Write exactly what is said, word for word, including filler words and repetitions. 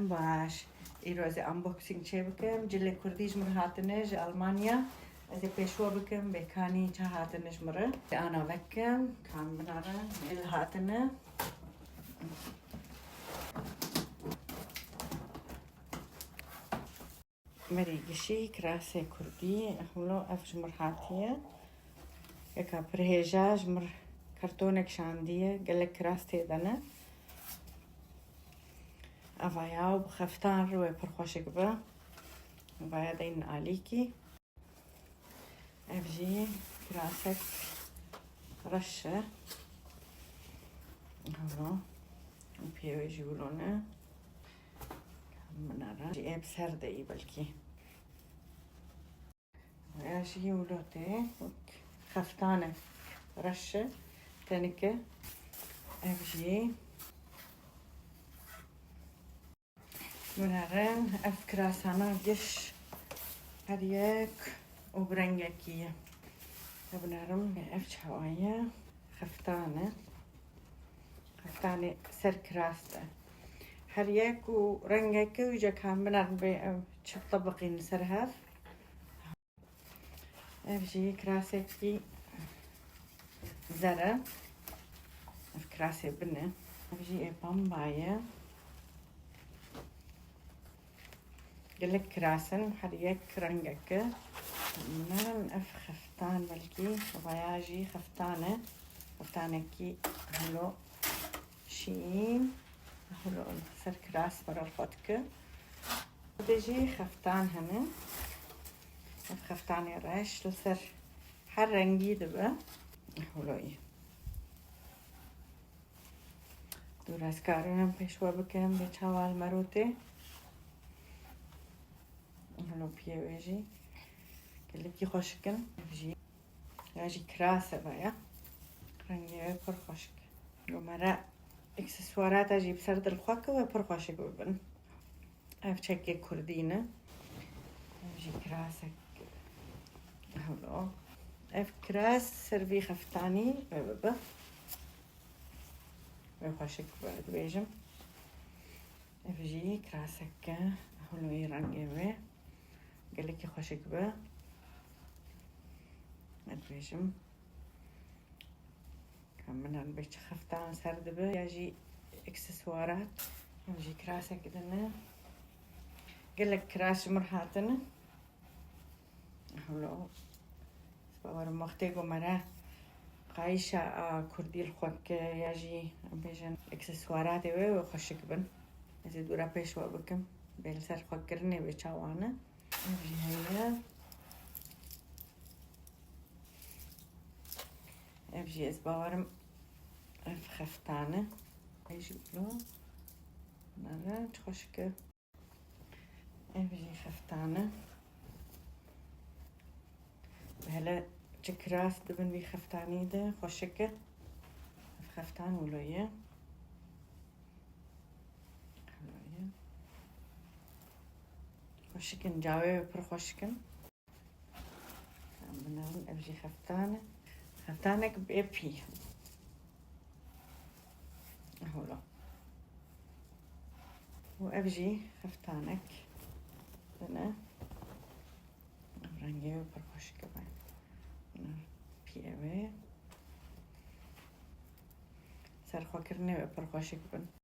Baş. Îro ez ê unboxing çê bikim. Cilê kurdî ji min hatine ji Almanya. Ez ê pêşwa bikim bê kanî çi hatine ji min re. Ana vekim, kan binare. Cil hatine. Merî gişî, kirasê kurdî, hûlo ev ji mir hatiye. Yeka pir hêja ji mir kartonek şandiye, gelek kiras tê de ne. Eva ya û bi xeftan re wê pir xweşik be. Eva ya deyn alîkî. Ev jî kirasek reş e. Hûlo. Û pê wê jî wilo ne. Min re. Jî ê bi ser de yî belkî. Ya jî wilo tê. Xeftane reş e. Tenike. Ev jî. Binêrin, ev kirasana giş her yek û bi rengekî ye. Binêrin, ev çawa ye? Xeftane. Xeftanê ser kiras de. Her yek û rengekî û cekan binêrin bê ev çi tebiqîn ser hev. Ev jî kirasekî zer e. Ev kirasê bin e. Ev jî ê pemba ye. Gelek kiras in, her yek rengek e. Min ev xeftan belkî, vaya jî xeftan e. Xeftanekî hilo şîn, hilo ser kiras bera xwe dike. Dê jî xeftan hene. Ev xeftanê reş li ser her rengî dibe. Hûloyî. Dûr ez karim em pêşwe bikim, bê çawa li merotê. Hûlo piyê wê jî. Gelekî xweşik in. Ev jî. Ya jî kirase ve ya. Rengê wê pir xweşik. Û mere aksesuarata jî bi ser dilxwe ke ve pir xweşik bibin. Ev çekê kurdî ne. Ev jî kirasek hewlo. Ev kiras ser vî xeftanî ve bibe. Ve xweşik be dibêjim. Ev jî kirasek e. Hûloyî rengê wê. Gelekî xweşik be. Ez dibêjim. Ka min an bê çi xeftan ser dibe ya jî aksesuarat. Em jî kirasek dine. Gelek kiras ji mir hatine. Hûlo. Ez bawerim wextê ku mere qayîşa a kurdî li xwe ke ya jî em bêjin aksesuaratê wê wê xweşik bin. Ez ê dûra pêşwa bikim. Bê li ser xwe kirinê wê çawa ne. Ev jî heye. Ev jî ez bawerim ev xeftan e. Ev jî wilo. Nere çi xweşik e. Ev jî xeftan e. Hele çi kiras dibin vî xeftanî de xweşik e. Ev xeftan wilo ye. Wilo ye. Xweşik in, cawê wê pir xweşik in. Em binêrin, ev jî xeftan e. Xeftanek bê pî. Hûlo. Û ev jî xeftanek. Dine. Ev rengê wê pir xweşik e. Bine. Pî ev ê. Serxwekirinê wê pir xweşik bin.